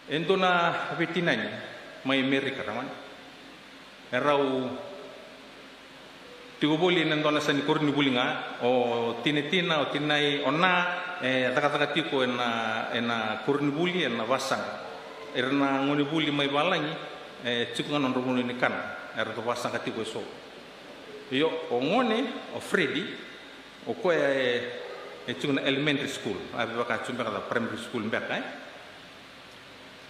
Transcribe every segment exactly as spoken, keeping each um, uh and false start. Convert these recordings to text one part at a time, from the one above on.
E dua na veitinani mai Amerika, ragone. E rau tiko voli ena dua na yasa ni koronivuli ga, o tinatina, o tinai, o na, e cakacaka tiko ena, ena koronivuli, ena vasaqa. Era na gonevuli mai valagi, e tiko ga na nodra vanua ni kana, era dau vasaqa tiko eso. Io, o gone, o Freddy, o koya e, e tiko na elementary school, a vaka tiko beka na primary school beka, e.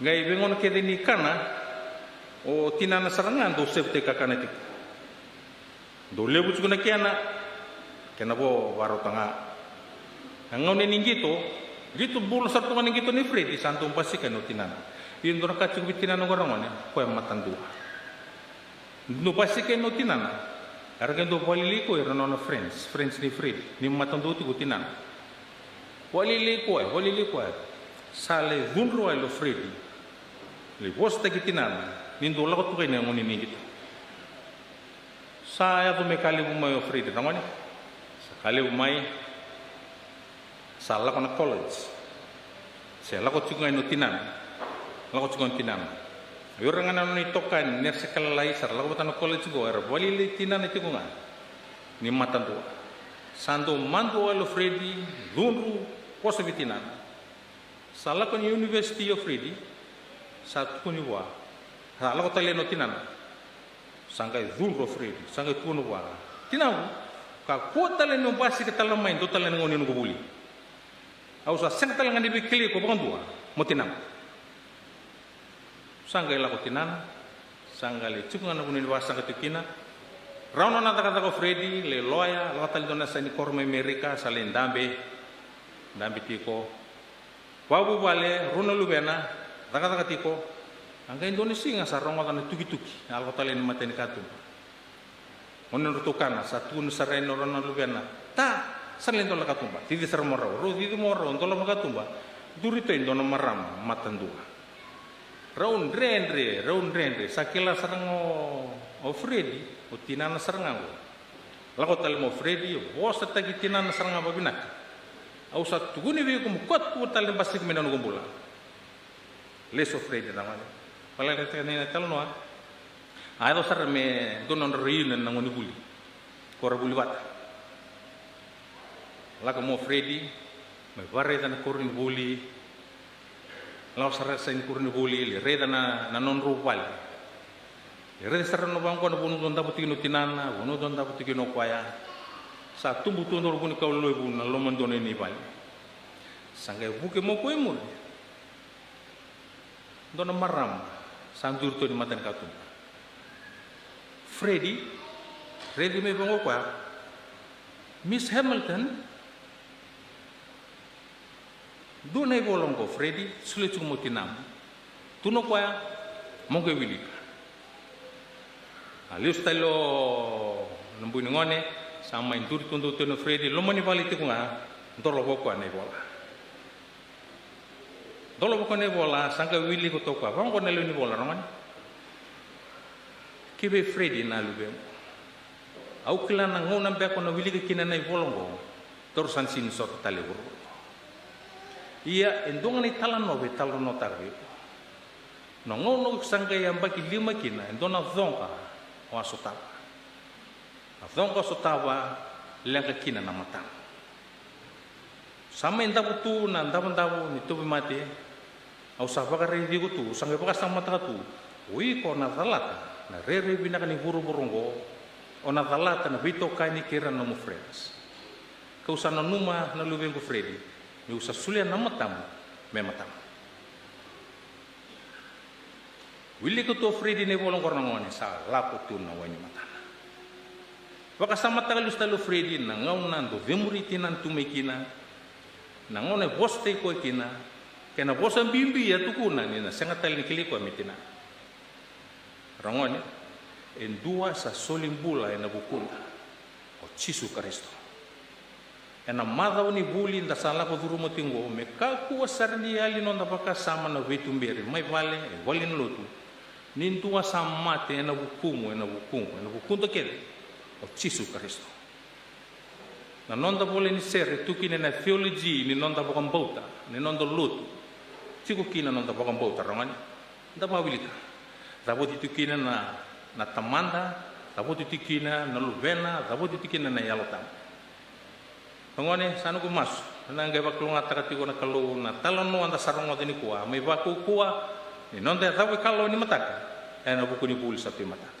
Qai veigauna kece ni kana, o tinana sara ga dau seveti kakana tiko. Dau levu tiko na kena, kena vo varauta ga. Na gauna ni qito, qito bula sara tu ga ni qito nei Freddy, sa dau basika yani o tinana. Ia dua na ka tiko vei tinana qo, ragone, koya matadua. Dau basika yani o tinana, era qai dau vakalili koya ira na nona friends, friends nei Freddy, ni matadua tiko o tinana. Vakalili koya, vakalili koya. Sa lai cudru wale o Freddy, lai vosataki tinana ni dau lako tu yani na gauna ni qito. Sa yaco me ka levu mai o Freddy, ragone. Sa ka levu mai. Sa lako na college. Se lako tiko ga yani o tinana. Lako tiko ga yani o tinana. O ira ga na nona itokani, ni ra se ka lalai, sa ra lako vata na college qo, era vakalili tinana tiko ga ni matadua. Sa dau madua wale o Freddy, cudru, vosa vei tinana. Sa lako na university o Freddy, sa tukuni vua. Sa lako tale yani o tinana. Sa qai cudru o Freddy, sa qai tukuna vua, "Tinaqu, kakua tale niu basika tale mai dua tale na gauna ni noqu vuli. Au sa sega tale ga ni veikilai iko vakadua mo tinaqu." Sa qai lako o tinana, sa qai lai tiko ga na vanua ni vasaqa tiko kina. Rawa na nona cakacaka o Freddy, lai loya, lako tale dua na yasa ni koro mai Amerika, sa lai dabe, dabe tiko. Vakavuvale, rua na luvena, cakacaka tiko. A qai dua na siga sa rogoca na tukituki, a lako tale yani matai ni katuba. Gone nodratou kana, sa tukuna sara yani o rau na luvena, "Ta, sa lai dola na katuba, cici sara mo rau." Rau cici mo rau, dola na katuba. Duri tu e dua na marama matadua. Rau dredre, rau dredre, sa kila sara ga o Freddy, o tinana sara ga qo. Lako tale mai o Freddy, vosataki tinana sara ga vavinaka. "Au sa tukuni vei iko mo koto tale, basika mai na noqu bula." Lesu o Freddy, ragone. Vale, lesu tale na italanoa. A yaco sara me dua na nodra reunion na gonevuli, ko ra vuli vata. Lako mai o Freddy, mai vakaraica na koronivuli. Lako sara yani koronivuli, lai raica na, na nodrau vale. Lai raica sara na vaqo na vanua dau davo tiko kina o tinana, vanua dau davo tiko kina o koya. Sa tubu tu e dua na vunikau levu na loma dua na i vale. Sa qai vuke mai o koya i muri. Dua na marama sa duri tu e mata ni katuba. "Freddy," raici mai vaqo o koya. "Miss Hamilton, dua na i vola qo, Freddy, solia tiko mo tinamu. Tukuna o koya mo qai wilika." A lesu tale o na bui ni gone, sa mai duri tu dau tu o Freddy, loma ni vale tiko ga, dolava o koya na i vola. Dolava o koya na i vola, sa qai wilika tu o koya. Vaqo na lewe ni vola, ragone. "Ki vei Freddy na luvemu. Au kila na gauna beka o na wilika kina na i vola oqo, daru sa na sega ni sota tale e vuravura. Ia e dua ga na i talanoa au via talanoataka vei iko. Na gauna o sa qai yabaki lima kina, e dua na coqa o a sotava. Na coqa o sotava, leqa kina na matana. Sa mai davo tu na davodavo ni tauvimate, au sa vakaraici iko tu, sa qai vakasamataka tu, o iko o na calata na rairai vinaka ni vuravura oqo, o na calata na veitokani kei ira na nomu friends. Ka'u sa nanuma, na luvequ Freddy, me'u sa solia na matamu me matamu." Wilika tu o Freddy na i vola oqo, ragone, sa lako tu na wai ni matana. Vakasamataka lesu tale o Freddy na gauna dau cemuri tinana tu mai kina, na gauna e vosataki koya kina, kei na vosa bibi e tukuna ni na sega tale ni kilai koya me tinana. Ragone, e dua sa soli bula ena vukuda, o Jisu Karisito. Ena macawa ni vuli da sa lako curuma tiko oqo, me kakua sara ni yali noda vakasama na veituberi, mai vale, e vale ni lotu, ni dua sa mate ena vukumu, ena vukuqu, ena vukuda kece, o Jisu Karisito. Na noda vola ni sere tu kina ena theology ni noda vakabauta, ni noda lotu. Tiko kina na noda vakabauta, ragone. Da vakawilika. Cavuti tu kina na, na Tamada, cavuti tu kina na Luvena, cavuti tu kina na Yalo Tabu. Ragone, sa noqu masu, na qai vakalougatataka tiko na Kalou na talanoa da sa rogoca nikua, mai vakaukauwa ni noda yacavi kalawa ni mataka ena vuku ni vuli sa tu e mataka.